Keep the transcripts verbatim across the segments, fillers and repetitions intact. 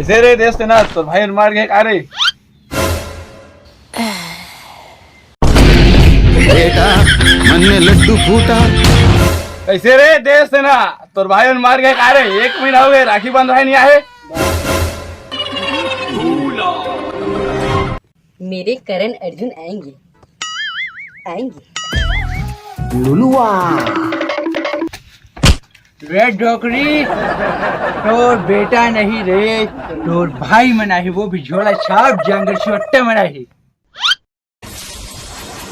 दे रे, देस तेना, तोर भाई मन मार गे का रे? बेटा, मन में लड्डू फूटा। कइसे रे, देस तेना, तोर भाई मन मार गे का रे? एक महीना हो गे, राखी बंधवाए नइ आहे। मेरे करण अर्जुन आएंगे, आएंगे। रे डोकरी, तोर बेटा नहीं रे, तोर भाई मन आही, वो भी झोला छाप जंगल सुअट्टा मन आही।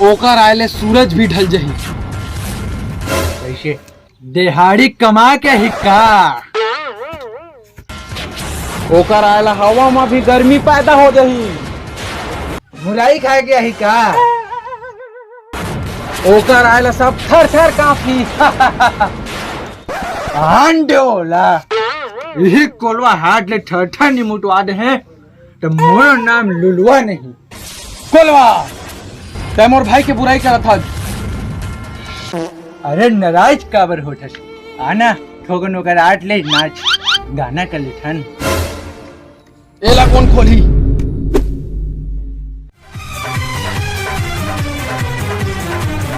ओकर आए ले सूरज भी ढल जही। कैसे? देहाड़ी कमा के ही का? ओकर आए ला हवा में भी गर्मी पैदा हो जही। मुरई खाए के ही का? ओकर आए ला सब थर थर कांपी। आंडे ओला। यही कोलवा हाट ले थर थर निमुटवा दे हैं, तो मोर नाम लुलवा नहीं। कोलवा, तै मोर भाई के बुराई करत हस। अरे नाराज काबर होथस? आना, थोकन ओकर आट ले नाच, गाना कर लेथन। एला कौन खोली?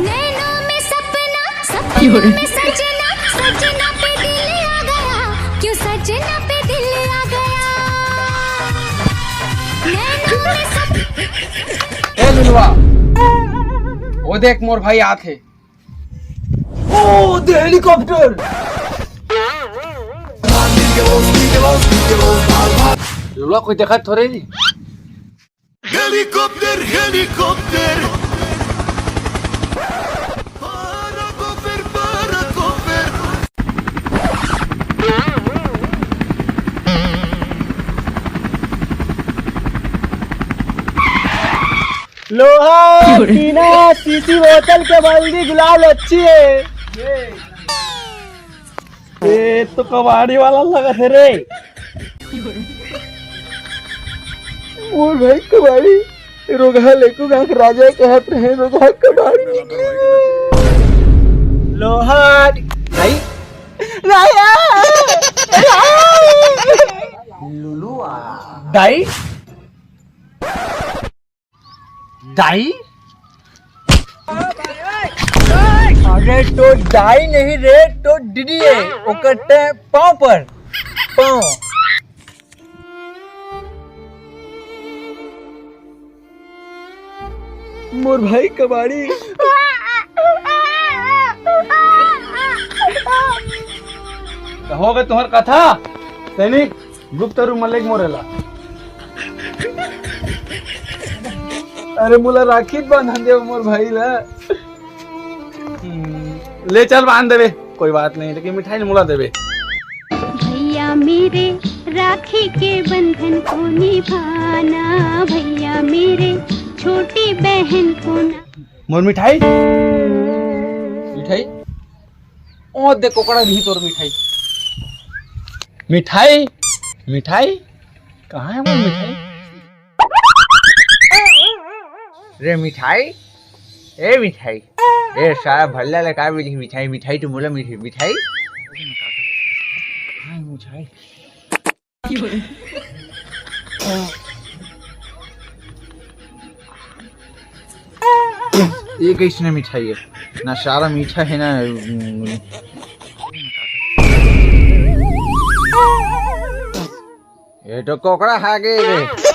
नैनों में सपना, सपनों में सजना, सजना पे दिल आ गया, क्यों सजना पे दिल आ गया। नैनों में सप- ए लुलवा, वो देख मोर भाई आत हे। ओ दे हेलीकॉप्टर। लुलवा कोई देखत थोड़े नहीं। Helicopter, helicopter. Paracofer, paracofer. लोहा, टीना, सीसी बोतल के बल्दी गुलाल अच्छी है। ये तो कबाड़ी वाला लगा है रे। मोर भाई कबाड़ी रोगहा लेकू गांव के राजा कहत रहे, रोगहा कबाड़ी निकली। लोहा, भाई। राया। दाई। दाई? अरे तो दाई नहीं रे, तो दीदी है, ओकर ते पाँव पर, पाँव। मोर भाई कबाड़ी। तो हो गए तुम्हार कथा, सैनिक। गुप्त रूप में लेके मोरेला। अरे मोला राखी बांधन दे मोर भाई ला। हम्म, ले चल बांध देबे, कोई बात नहीं, लेकिन मिठाई मोला देबे। भैया मेरे राखी के बंधन को निभाना, भैया मेरे छोटी बहन को ना। मोर मिठाई, मिठाई, ओ दे कोकड़ा भी तोर मिठाई, मिठाई, मिठाई, कहाँ है मोर मिठाई? रे मिठाई, ए मिठाई, ए सारा भल्ला लगा भी मिठाई, मिठाई तो बोला मिठाई, मिठाई। कहाँ है मिठाई? ये कैसने मिठाई है? ना सारा मीठा है ना। ये तो कोकड़ा खा गए रे।